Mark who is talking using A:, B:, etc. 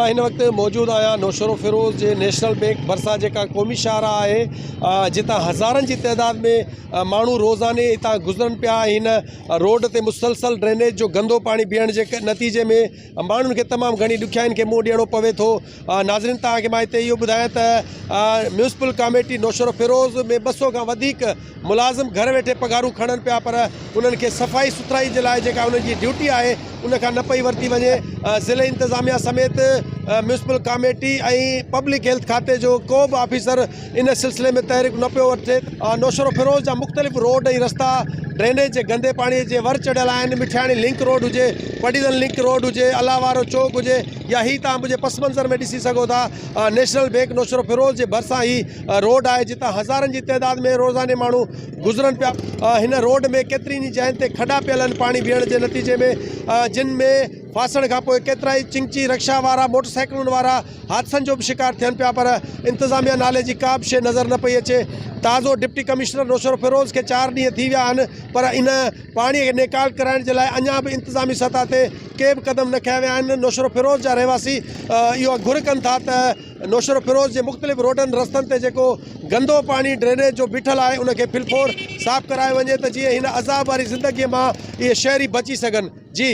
A: مان هن وقت موجود آهيان نوشهروفيروز جي نيشنل بينڪ ڀرسان جيڪا قومي شاهراهه آهي جتان هزارن جي تعداد ۾ ماڻهو روزاني هتان گذرن پيا ۽ هن روڊ تي مسلسل ڊرينيج جو گندو پاڻي بيهڻ جي نتيجي ۾ ماڻهن کي تمام گهڻي ڏکيائين کي منهن ڏيڻو پوي ٿو. ناظرين توهان کي مان هتي اهو ٻڌايان ته ميونسپل ڪاميٽي نوشهروفيروز ۾ 200 کان وڌيڪ ملازم گهر ويٺي پگهارون کڻن پيا پر انهن کي صفائي سٿرائي جي لاء جيڪا انهن جي ڊيوٽي آهي ان کان نه پئي ورتي وڃي ضلعي انتظاميا سميت ميونسپل ڪاميٽي ۽ پبلڪ هيلٿ کاتي جو ڪو به آفيسر ان سلسلي ۾ تحرڪ نه پيو وٺي. نوشهروفيروز جا مختلف روڊ ۽ رستا ڊرينيج جي گندي پاڻي جي ور چڙهيل آهن مٺياڻي لنڪ روڊ هجي پڊيدن لنڪ روڊ هجي الله وارو چوڪ هجي يا هي توهان منهنجي پس منظر ۾ ڏسي سگهو ٿا نيشنل بينڪ نوشهروفيروز جي ڀرسان هي روڊ آهي جتان هزارن جي تعداد ۾ روزاني ماڻهو گذرن پيا هن روڊ ۾ ڪيترين ئي جاين تي کڏا پيل آهن پاڻي بيهڻ جي نتيجي ۾ جن ۾ ڦاسڻ کان پوء ڪيترائي چنگچي رڪشا وارا موٽر سائيڪلن وارا حادثن جو به شڪار ٿين پيا پر انتظاميا نالي جي ڪا به شيء نظر نه پئي اچي تازو ڊپٽي ڪمشنر نوشهروفيروز کي چار ڏينهن ٿي ويا آهن پر ان پاڻي کي نيڪال ڪرائڻ جي لاء اڃا به انتظامي سطح تي ڪي به قدم نه کنيا ويا آهن نوشهروفيروز جا رهواسي اهو گهر ڪن ٿا ته نوشهروفيروز جي مختلف روڊن رستن تي جيڪو گندو پاڻي ڊرينيج جو بيٺل آهي ان کي ڦلڦور صاف ڪرايو وڃي ته جيئن هن عذاب واري زندگي مان اهي شهري بچي سگهن جي.